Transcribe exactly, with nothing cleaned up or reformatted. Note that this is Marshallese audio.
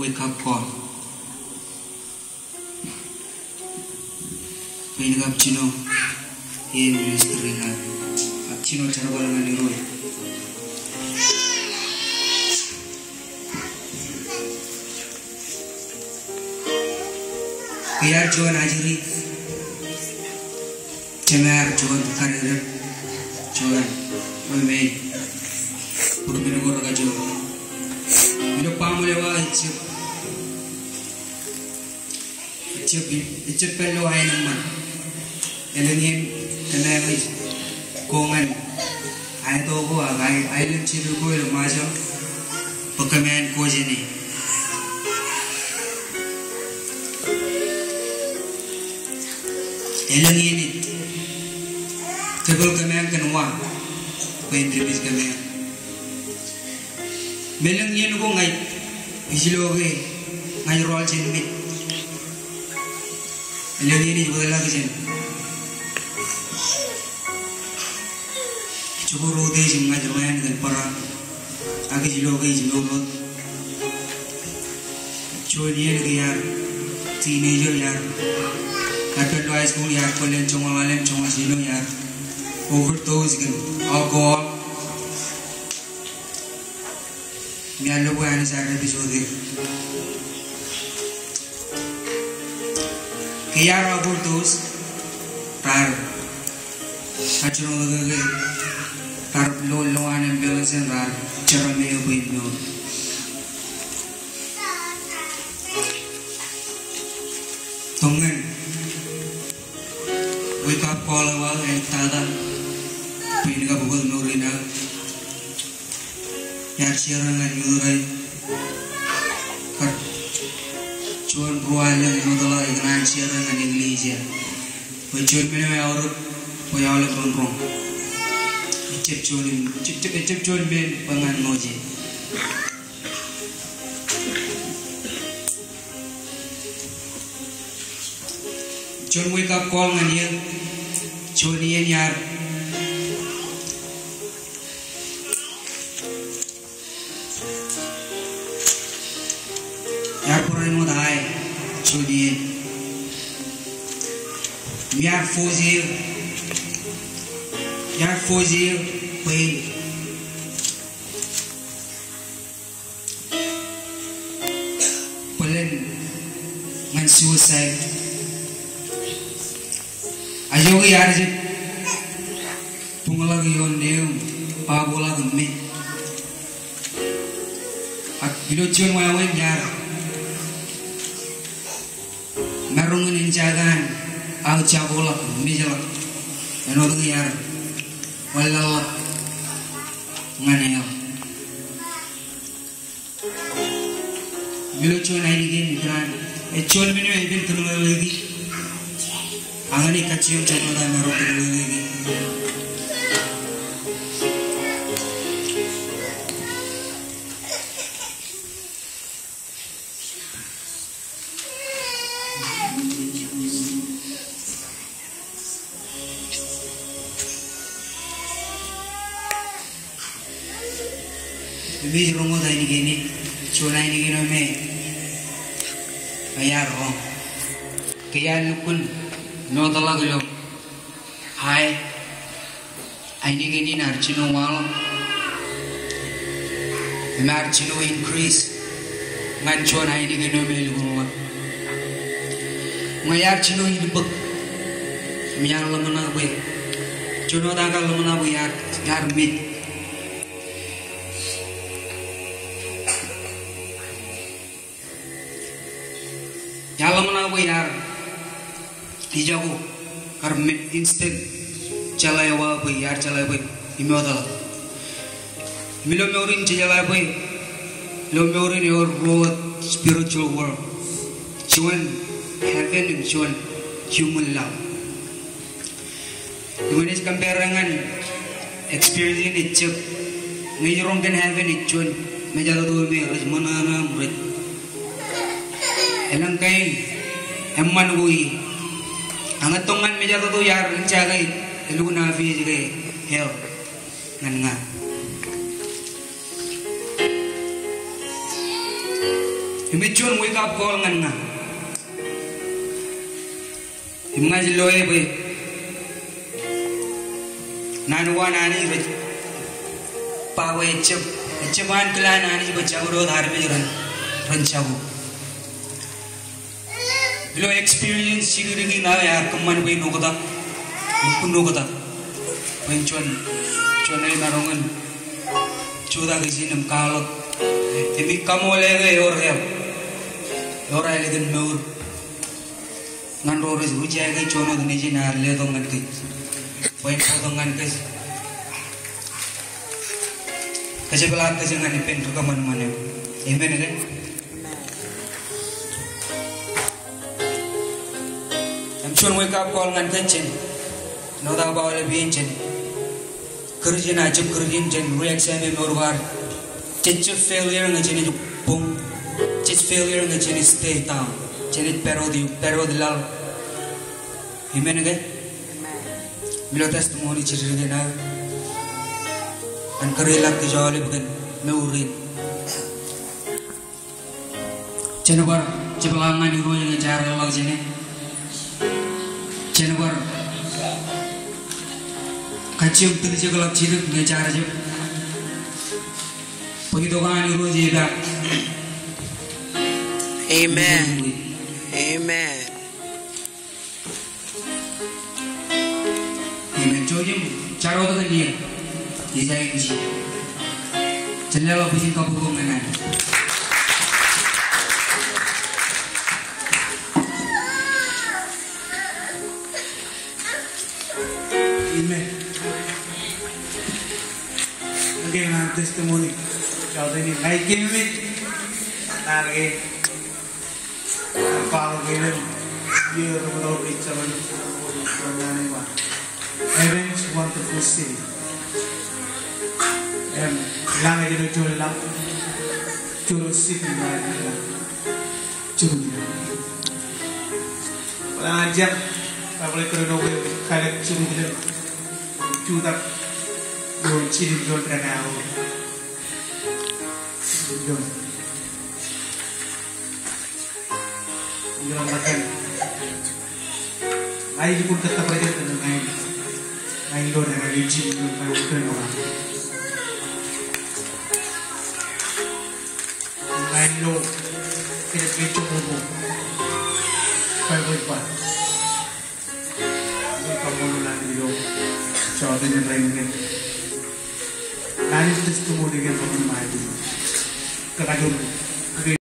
Wake up call. Bwe in kab jino iien ministry eo aō. Ak jino jerbal ñan Irooj. Ke iar juon ajri, jemed, juon kadedet, juon ṃweo, bwe men ko rekajoor. Ilo Baṃle eo aō ejjab, ejjab, ejjab pād ilo aenōṃṃan. Elōñ iien kōmeañ ej ko ñan aeto ko ak aelōñ jidik ko ilo Ṃajeḷ bwe kōmeañ ko jāne. Elōñ iien ej kōpooḷ kōmeañ kōn wa bwe en dipij kōmeañ. Im elōñ iien ko ña ij ilo ke ña ij rọọl jān mej. Elōñ iien ej wōtlọk jān jokwe ro ro ej im ña ij rōmain kōn bōrā. Ak ij ilo ke ij mour wōt. Juon iien ke iar teenager, iar, iar pād ilo high school, iar bōlen joñoul ḷalem, joñoul jino, iar overdose kōn alcohol. Im iar lo bwe Anij ear depij wōt er. Ke iar overdose, raar kajjioñ ke, ke raar lo, lo an ambulance im raar jerọm eō bwe en mour. Tok ñan wake up call eo aō, āliktata bwe en kab ukōt mour in aō. Iar share ñan youth ro, kab juon ruo alen ṃootḷọk ikōṇaan share ñan eklejia. Bwe juon men eo eaorōk bwe aolep roñ roñ. Ejjab juon, ejjab, ejjab juon men bwe ñan ṇoje. Juon wake up call ñan eō. Juon iien iar, iar barāinwōt ae. Juon iien iar force eō, iar force eō bwe bōlen ñan suicide. Ajo ke iar jab buñḷọk ioon neō im babuḷọk im mej. Ak ilo juon wāween iar maroñ in eñjake an aō jabuḷọk im mejḷọk āinwōt ke iar wanlaḷḷọk ñan hell. Im ilo juon ainikien ikōṇaan, ej juon men eo epen kōmeḷeḷeiki. Ak ña ij kajjioñ jān wōt aō maroñ kōmeḷeḷeiki. Im ij roñ wōt ainikien in, juon ainikien eo me, me iar roñ. Ke iar lukkuun mootḷọk ilo ae, ainikien in ear jino waḷọk im ear jino increase ñan juon ainikien eo me elukkuun ḷọk. Ñe iar jino ilbōk im iar ḷōmṇak bwe, juon wōt aō kar ḷōmṇak bwe iar, iar mej. Iar ḷōmṇak bwe iar ijako kar mej instead jeḷā eo aō bwe iar jeḷā bwe imootḷọk. Im ilo mour in jejeḷā bwe, ilo mour in ewōr ruo spiritual world. Juon heaven im juon human law. Im ñe ij compare ñan experience in ejjab, ñe ij roñ kōn heaven ej juon mejatoto me rej ṃōṇōṇō im rej elōñ kain eṃṃan ko ie. Ak ñe tok ñan mejatoto iar eñjake, elukkuun obvious ke hell ñan ña. Im ej juon wake up call ñan ña. Im ña ij loe bwe naan ko an Anij rej ba bwe ejjab, ejjab ankilaan Anij bwe jabdewōt armej ren, ren jako. Ilo experience jidikdik in aō ear kōṃṃan bwe in oktak, lukkuun oktak. Bwe in juon, juon eo imaroñ in jutak ijin im kwaḷọk. Im ij kaṃool ke ewōr hell, ewōr ālikin mour ñan ro rej reject e juon wōt Nejin ear letok ñan kōj. Bwe en bōktok ñan kōj. Kōjepḷaak kōj ñan ippān ri kōṃanṃan eo. Amen ke? Im juon wake up call ñan kōj jān āinwōt aō ba aolep iien jān Kūrjin, a jab Kūrjin, jān re-examine e mour ko ad. Jej jab failure ñe jenaaj boñ. Jej failure ñe jenaaj stay down. Jenaaj pād wōt, pād wōt laḷ. Amen ke? Im ilo testimony jidikdik in aō, ñan kūrḷọk kōj aolep kōn mour in. Jen bar jepḷaak ñan Irooj ñe jaar erḷọk jāne. Jen bar kajjioñ tiljekḷọk jidik ñe jaar jab. Bwe itok an Irooj epaak. Amen. Amen. Amen. Jouj im jar wōt kōn iien. Ij aikuj. Jen leḷọk bwijin kabbokbok ñan Anij. Amen. Again, testimony. Jọteen in ña ij keememej. Ña ke Heavens Wonderful City. Im lañ ej ilo juon lañ, juon city eo ej ilo Jerusalem. Bōlen an jab, Baibōḷ ej kōnono bwe kalōk Jerusalem, jutak ioon jiljilimjuon dān aō. Jiljilimjuon. Ilo ṃōttan. Ña ij lukkuun kōttōpar jān ña in, ña in ilo dān aō ilo jiljilimjuon Baibōḷ kōnono. Ña in ilo kōnono ilo joñoul ruo. Baibōḷ ej ba. Ij kaṃṃoolol Anij ilo jọteen in rainin. Naan in testimony kein rej ba ṃae. Kōkajoor.